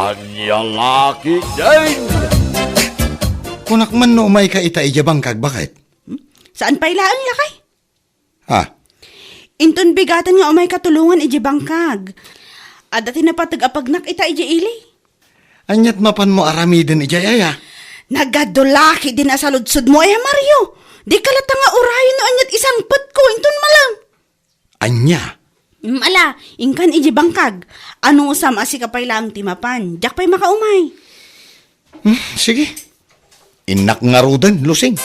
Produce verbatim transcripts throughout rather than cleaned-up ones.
Ania la ketdin? Kunak man no umayka ita idiay bangkag, baket? Hmm? Saan pay laeng, lakay? Ha? Inton bigaten nga umayka tulongan idiay bangkag. Adda ti napateg a pagnak ita idiay ili. Aniat mapanmo aramiden idiay aya? Nagadu la ketdin a saludsodmo aya, Mario. Dika latta nga urayen no aniat isangpetko inton malem. Ania? Mm, ala, inkan idiay bangkag. Anusam a sika pay laeng ti mapan. Diak pay makaumay. Hmm, sige. Innak ngaruden, Lusing.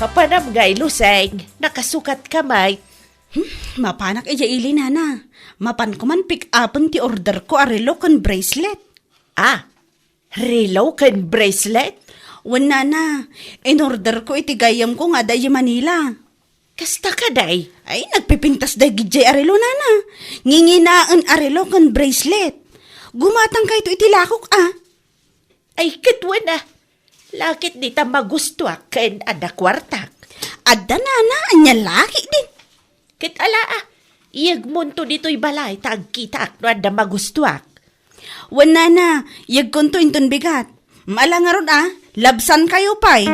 Mapanam ngay, Lusing. Nakasukatka met. Hmm, mapanak idiay ili, nana. Mapanko man pick-upen ti orderko a relo ken bracelet. Ah, relo ken bracelet? Wen, nana, in-orderko iti gayyemko nga adda idiay Manila. Kasta kadi? Ay, nagpipintas dagiti a relo, nana. Nginginaen a relo ken bracelet. Gumatangkayto iti lakok, a. Ay, ket wen, a. Lakit dita magustuak ken adda kuartak. Adda, nana, ania la ketdin? Ket ala, a. Iyegmonto ditoy balay ta agkitaak no adda magustuak. Wen, nana, iyegkonto inton bigat. Ala ngarud, a, labsankayo pay.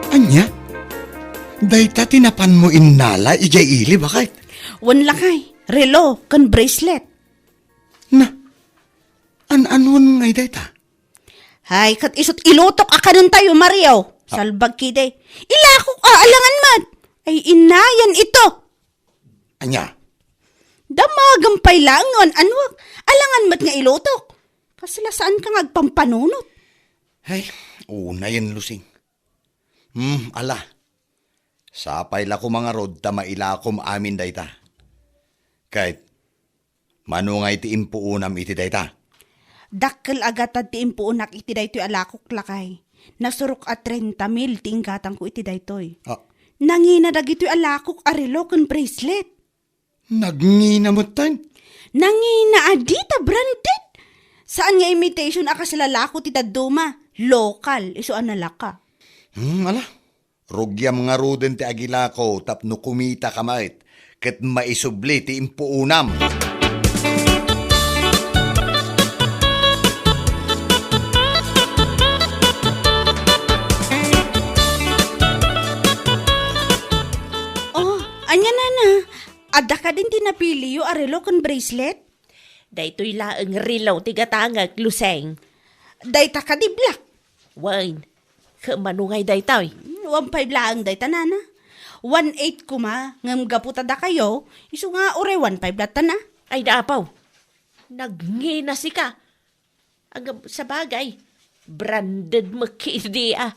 Ania? Dayta ti napanmo innala idiay ili, baket? Wen, lakay, relo ken bracelet. Na, an-anuan ngay dayta? Hay, ket isut' ilutok a kanentayo, Mario. Ah. Salbag kidi. Ilakok a, alangan met. Ay, inayan ito. Ania? Damagem pay laeng no an-anuak. Alangan met nga ilutok. Kasla saanka nga agpampanunot. Ay, unayen, Lusing. Hmm, ala. Sapay la koma ngarud ta mailakom amin dayta. Ket, mano ngay ti impuonam iti dayta? Dakkel a gatad ti impuonak iti daytoy a lakok, lakay. Nasurok a trenta mil ti inggatangko iti daytoy. Ah. Nangina dagitoy a lakok a relo ken bracelet. Nangina metten? Nangina a dita branded. Saan nga imitation a kasla lako ti dadduma. Lokal, isu a nalaka. Hmm, ala. Rugiam ngaruden ti agilako tapno kumitaka met ket maisubli ti impuonam. Oh, ania, nana? Adda kadin ti napiliyo a relo ken bracelet? Daytoy laeng relo ti gatangek, Lusing. Dayta kadi, Black? Wen, ket mano ngay daytoy? One five laeng dayta, nana. One eight koma, ngem gapu ta dakayo, isu nga uray one five latta na. Ay, da, apo. Nagngina sika. Agab-, sabagay, branded met ketdi, a.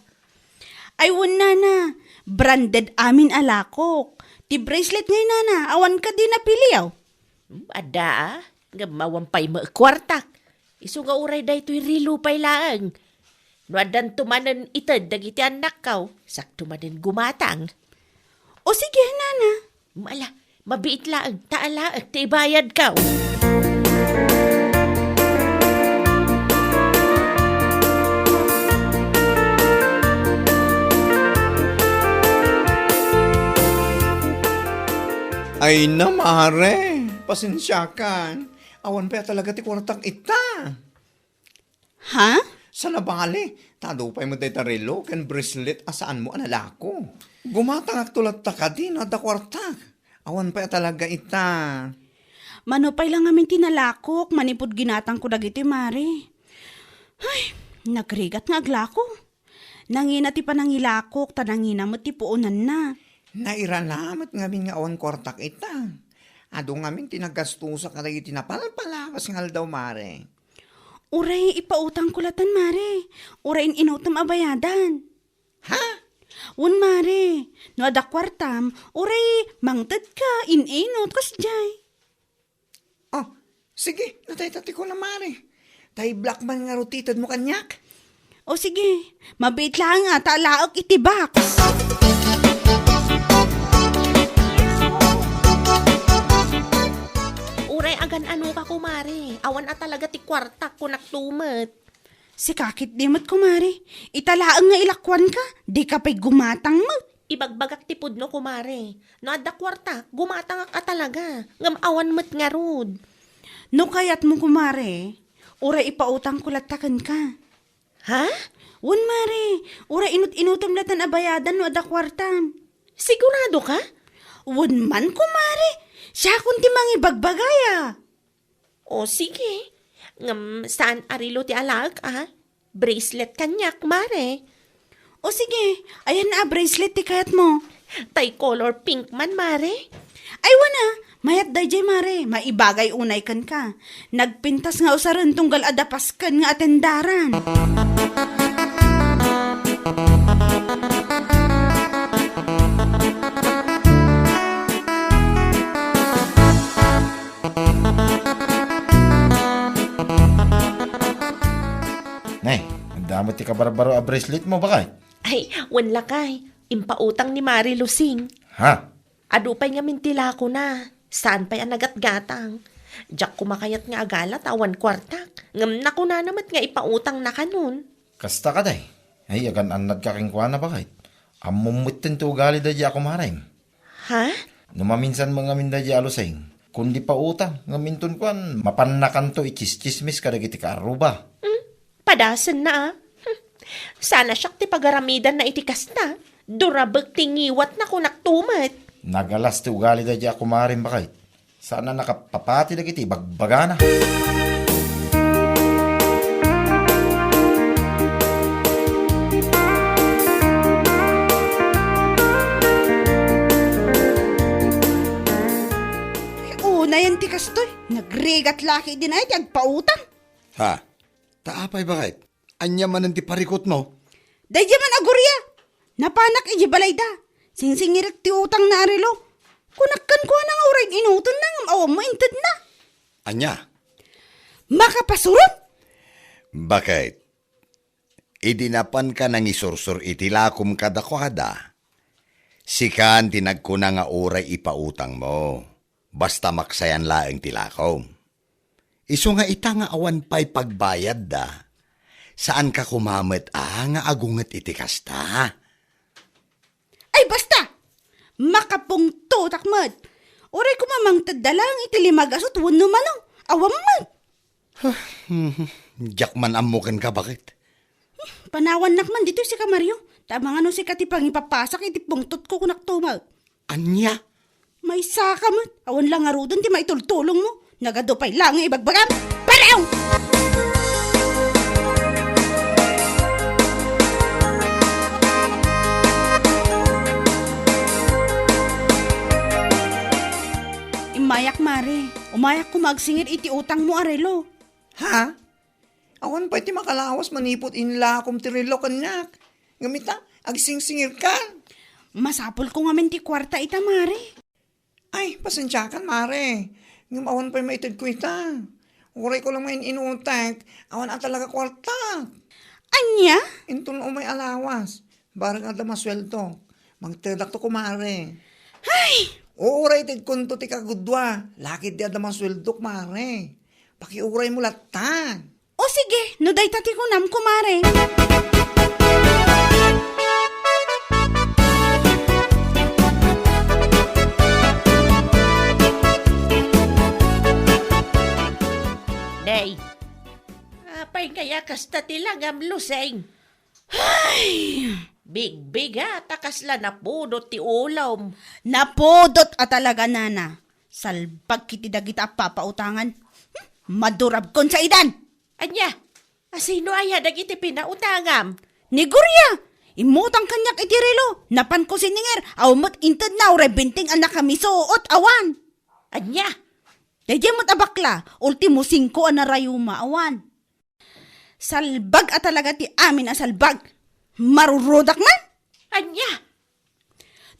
Ay, wen, nana, branded amin a lakok. Ti bracelet ngay, nana, awan kadi napiliyo? Hmm, adda, a. Ngem awan pay met kuartak. Isu nga uray daytoy relo pay laeng. No addanto manen ited dagiti annakko, sakto manen gumatang. O sige, nana. Ala, mabiit laeng, ta alaek ti ibayadko. Ay na, mare, pasensiakan. Awan pay a talaga ti kuartak ita. Ha? Saan a bale, ta adu pay met dayta relo ken bracelet a saanmo a nalako. Gumatangakto latta kadi no adda kuartak. Awan pay a talaga ita. Mano pay la ngamin ti nalakok manipud ginatangko dagitoy, mare. Ay, nagrigat nga aglako. Nangina ti panangilakok, ta nangina met ti puonanna. Nairana met ngamin nga awan kuartak ita. Adu ngamin ti nagastosak kadagiti napalpalabas nga aldaw, mare. Uray ipautangko latan, mare. Uray in-inutem a bayadan. Ha? Wen, mare, no adda kuartam, uray mangtedka, in-inut, kasdiay. Oh, sige, no dayta ti kunam, mare. Ta iblak man ngarud ti itedmo kaniak. O sige, mabiit laeng a ta alaek iti box. Uray agan-anoka, kumare. Awan a talaga ti kuartak, kunak tumet. Sika ketdi met, kumare. Ita laeng nga ilakuanka, dika pay gumatang met. Ibagbagak ti pudno, kumare. No adda kuartak, gumatangak a talaga. Ngem awan met ngarud. No kayatmo, kumare, uray ipautangko latta kenka. Ha? Wen, mare, uray inut-inutem latta a bayadan no adda kuartam. Sigurado ka? Wen man, kumare. Siakon ti mangibagbagaya. O, sige. Ngem saan a relo ti alaek, a? Bracelet kaniak, mare. O, sige. Ayan a bracelet ti kayatmo. Tay color pink man, mare. Ay, wen a. Mayat daydiay, mare. Maibagay unay kenka. Nagpintas nga usaren tunggal adda pasken nga atendaran. Nay, adda met ti kabarbaro a bracelet mo, bakay? Ay, wen lakay. Impautang ni Mari Lusing. Ha? Adu pay ngamin ti lakona. Saan pay a nagatgatang. Diak kumakayat nga agala ta awan kuartak. Ngem nakunana met nga ipautangna kanon. Kasta kadi? Ay, agan-annadka kenkuana, bakay? Ammom metten ti ugali daydiay a kumarem. Ha? No maminsan met ngamin daydiay a Lusing, kundi pautang, ngem inton kuan, mapannakanto itsistsismis kadagiti kaarruba. Hmm? Padasenna, a. Hmm. Saan a siak ti pagaramidanna iti kasta. Durabek ti ngiwatna, kunak tumet. Nagalas ti ugali daydiay a kumarem, bakay. Saan a nakapapati dagiti ibagbagana. Unayen ti kastoy, nagrigat la ketdin ay ti agpautang. Ha? Ta apay, bakay? Ania manen ti parikutmo? Daydiay man a Guria. Napanak idiay balayda. Singsingirek ti utangna a relo. Kunak kenkuana nga uray inutenna ngem awan met intedna. Ania? Makapasuron? Bakay? Idi napanka nangisursor iti lakom kadakuada, sikan ti nagkuna nga uray ipautangmo. Basta maksayan laeng ti lakom. Isu nga ita nga awan pay pagbayadda, saanka koma met a nga agunget iti kasta. Ay, basta! Makapungtotak met. Uray koma mangtedda laeng iti lima gasut wenno mano. Awan met. Diak man ammo kenka, bakay. Panawannak man ditoy sika, Mario. Ta amangan no sika ti pangipapasak iti pungtotko, kunak tumet. Ania? Maysaka met. Awan la ngaruden ti maitultulongmo. Nagadu pay laeng nga ibagbagam. Parew! Immayak, Mare. Umayak koma agsingir iti utangmo a relo. Ha? Awan pay ti makalawas manipud inlakom ti relo kaniak. Ngem ita, agsingsingirkan. Masapulko ngamin ti kuarta ita, Mare. Ay, pasensiakan, Mare. Ngem awan pay maitedko ita. Urayko la nga in-inutek, awan a talaga kuarta. Ania? Inton umay a lawas, bareng adda masueldok, mangtedakto, kumare. Ay! Uray itedkonto ti kagudua, lakit di adda masueldok, mare. Pakiuraymo latta. O sige, no dayta ti kunam, kumare. Day, apay kaya kasta ti langam, Lusing? Ay! Bigbigat a kasla napudot ti ulom. Napudot a talaga, nana. Salbag kiti dagita a papautangan. Hmm, madurabkon saidan! Ania? Asino aya dagiti pinautangam? Ni Gloria! Immutang kaniak iti relo. Napanko siningir. Awan met intedna uray benteng a nakamisuot. Awan! Ania? Daydiay met a bakla. Ultimo singko a narayuma. Awan. Salbag a talaga ti amin a salbag. Marurudak man? Ania?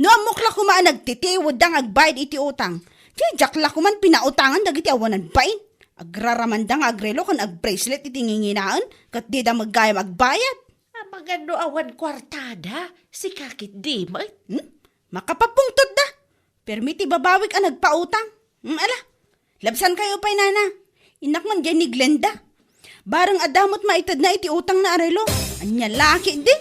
No ammok la koma a nagtitiwedda nga agbayad iti utang, diak la koman pinautangan dagiti awanan bain. Agraramanda nga agrelo ken agbracelet iti nginginaen, ket dida met gayam agbayad. Amangan no awan kuartada, sika ketdi met. Hmm? Makapapungtotda. Permi ti babawik a nagpautang. Hmm, ala, labsankayo pay, nana. Innak man diay ni Glenda. Bareng adda met maitedna iti utangna a relo. Ania la ketdi?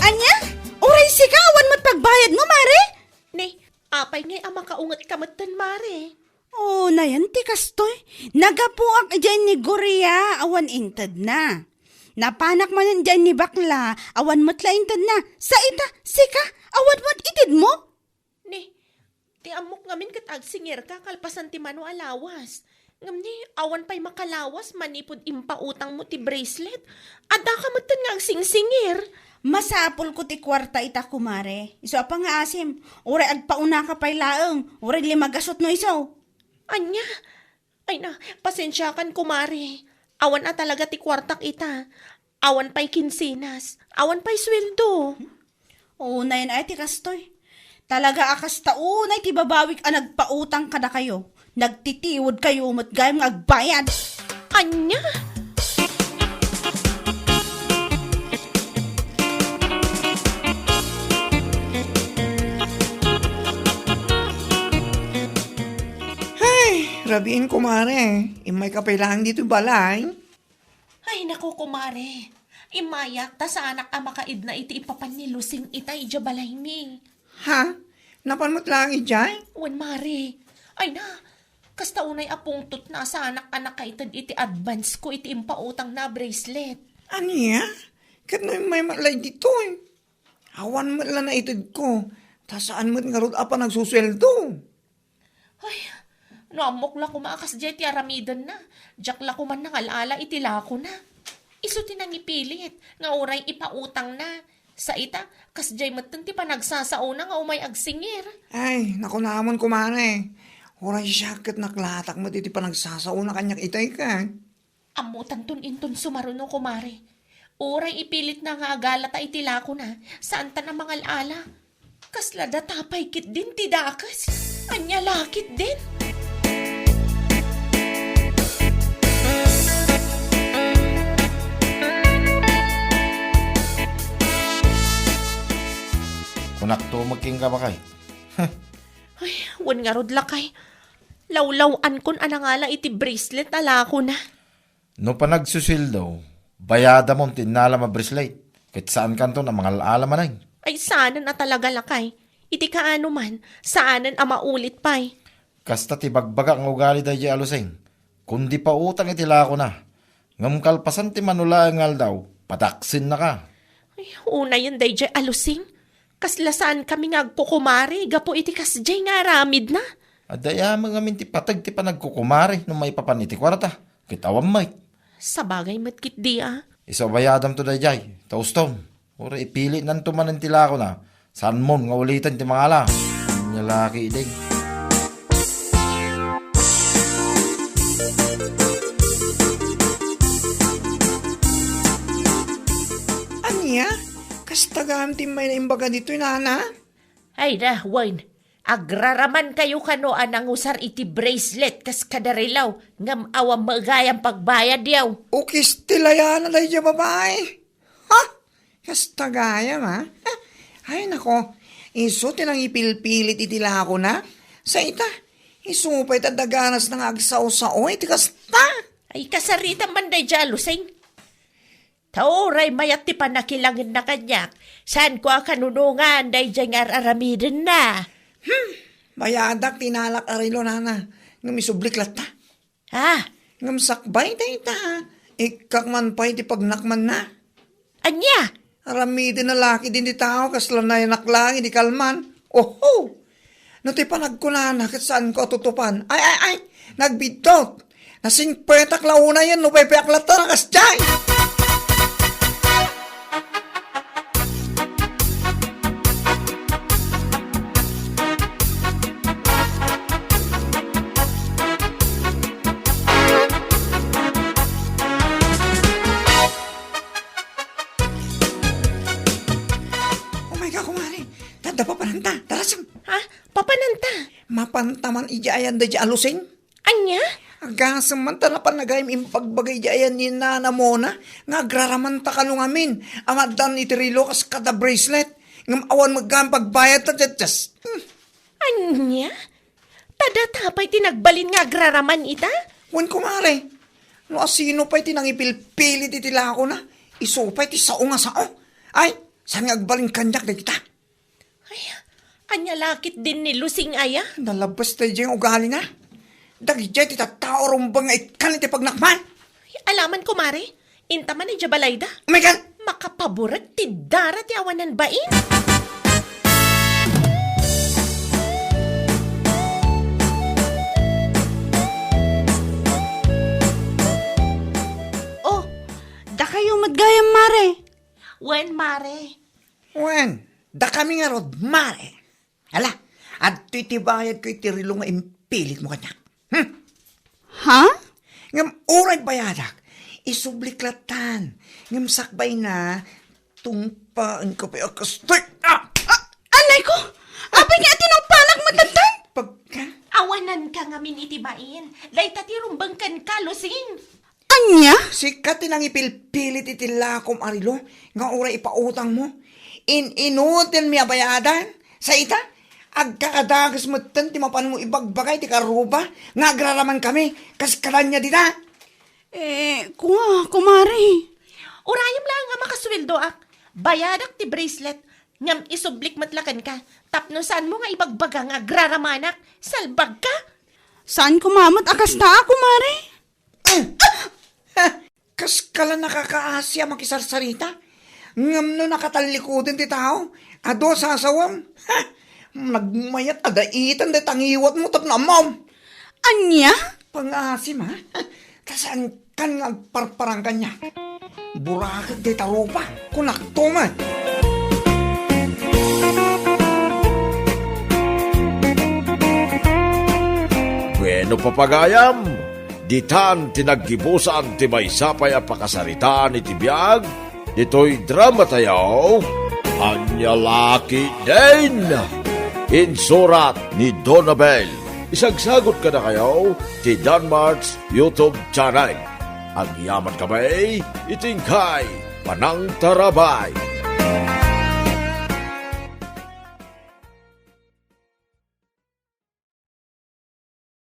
Ania? Uray sika, awan met pagbayadmo, Mare? Ni, apay ngay a makaungetka metten, Mare? O, nayan ti kastoy. Nagapuak idiay ni Gloria, awan intedna. Napanak manen idiay ni Bakla, awan met la intedna. Sa ita, sika, awan met itedmo? Ni, ti ammok ngamin ket agsingirka kalpasan ti mano a lawas. Ngem ni, awan pay makalawas manipud impautangmo ti bracelet. Addaka metten nga agsingsingir. Masapulko ti kuarta ita, kumare. Isu a pangngaasim, uray agpaunaka pay laeng, uray lima gasut no isu. Ania? Ay na, pasensiakan, kumare. Awan a talaga ti kuartak ita. Awan pay kinsenas. Awan pay sueldo. Unayen ay ti kastoy. Talaga a kasta unay ti babawik a nagpautang kadakayo. Nagtitiwedkayo met gayam nga agbayad. Ania? Hay, rabiin, kumare. Immayka pay laeng ditoy balay. Ay, naku, kumare. Immayak, ta saanak a makaidna iti ipapan ni Lusing ita idiay balaymi. Ha? Napan met laeng idiay? Wen, mare. Ay na, kasta unay a pungtotna, saanak a nakaited iti advance ko iti impautangna a bracelet. Ania? Ket no immay met la ditoy? Awan met la naitedko, ta saan met ngarud a panagsusueldo. Ay, no ammok la koma a kasdiay ti aramidenna, diak la koma nangal-ala iti lakona. Isu ti nangipilit nga uray ipautangna. Sa ita, kasdiay metten ti panagsasaona nga umay agsingir. Ay, nakunamon, kumare. Uray siak ket naklatak met iti panagsasaona kaniak itay ket. Ammotanton inton sumaruno, kumare. Uray ipilitna nga agalata iti lakona, saantan a mangal-ala. Kasla data pay ketdin ti dakes. Ania la ketdin? Kunakto met kenka, baket. Ay, wen ngarud, lakay. Lawlaw-ankon a nangala iti bracelet a lakona. No panagsusueldo, bayadamon ti innalam a bracelet, ket saankanton a mangal-ala manen. Ay, saanen a talaga, lakay. Iti kaano man, saanen a maulit pay. Kasta ti bagbagak nga ugali daydiay a Lusing. Kundi pautang iti lakona. Ngem kalpasan ti mano laeng nga aldaw, padaksennaka. Ay, unayen daydiay a Lusing. Kasla saankami nga agkukumare gapu iti kasdiay nga aramidna. Adda aya met ngamin ti pateg ti panagkukumare no maipapan iti kuarta, ket awan met. Sabagay met ketdi a. Isu a bayadamto daydiay, ta ustom. Uray ipilitnanto manen ti lakona, saanmon nga uliten ti mangala. Ania la ketdin? Ania? Kasta gayam ti immayna imbaga ditoy, nana? Ay na, wen, agraramankayo kano a nangusar iti bracelet kas kada relo, ngem awan met gayam pagbayadyo. Ukis ti layana daydiay a babai. Ha? Kasta gayam, a? Ay, nako, isu ti nangipilpilit iti lakona. Sa ita, isu pay ti adda ganasna nga agsao-sao iti kasta. Ay, kasaritam man daydiay a Lusing. Ta uray mayat ti pannakilangenna kaniak, saanko a kanunongan daydiay nga ar-aramidenna. Hmm, bayadak ti inalak a relo, nana, ngem isublik latta. Ah. Ngem sakbay dayta, ikkak man pay ti pagnakmanna. Ania? Aramidenna la ketdin ti tao kasla nayanak laeng idi kalman. Oho! No ti panagkunana ket saanko a tutupan. Ay, ay, ay! Nagbiddut! Nasingpetak la unayen no paypayak latta a kasdiay! man idiay ayan daydiay a lusing? Ania? Agasem man ta napan nagayam imbagbaga idiay ayan ni Nana Mona nga agraramanta kano ngamin a maaddan iti relo kas kada bracelet. Ngem awan met gayam pagbayad ta, just, just, hmm. Ania? Ta data pay ti nagbalin nga agraraman ita? Wen, kumare. No asino pay ti nangipilpilit iti lakona, isu pay ti sao nga sao. Ay, saan nga agbalin kaniak dagita? Ay, ania la ketdin ni Lusing aya? Nalabes daydiay nga ugalina. Dagiti tattao rumbeng nga ikkan iti pagnakman. Ay, alaman, kumare. Inta man idiay balayda. Oh my God! Makapaburek ti dara ti awanan bain. Oh, dakayo met gayam, mare. Wen, mare. Wen, dakami ngarud, mare. Ala, adtoy ti bayadko iti relo nga impilitmo kaniak. Hmm? Ha? Ngem uray bayadak, isublik lattan. Ngem sakbayna, tungpaenko pay a kastoy. Ah! Ah! Anay ko! Apay nga tinungpanak met lattan? Pagka? Awananka ngamin iti bain. Dayta ti rumbeng kenka, Lusing. Ania? Sika ti nangipilpilit iti lakom a relo nga uray ipautangmo. In-inutilmi a bayadan. Sa ita, agkakadages metten ti mapanmo ibagbaga iti karuba nga agraramankami kas kadanya dita. Eh, kua, kumare. Urayem laeng a makasueldoak. Bayadak ti bracelet, ngem isublik met la kenka tapno saanmo nga ibagbaga nga agraramanak. Salbagka! Saan koma met a kasta, kumare? Kaskala nakakaasi a makisarsarita. Ngem no nakatallikudan ti tao, adu a sasawem. Ha! Nagmayat a daitan dayta ngiwatmo tapno ammom. Ania? Pangasim, ha? Ta saankan nga agparparang kaniak. Burakek dayta rupa, kunakto met. Bueno, papagayam, ditan ti naggibusan ti maysa pay a pakasaritaan iti biag ditoy dramatayo, Ania La Ketdin. Insurat ni Donabel. Isagsagut kadakayo ti Danmart's YouTube channel. Agyamankami iti inkay panangtarabay.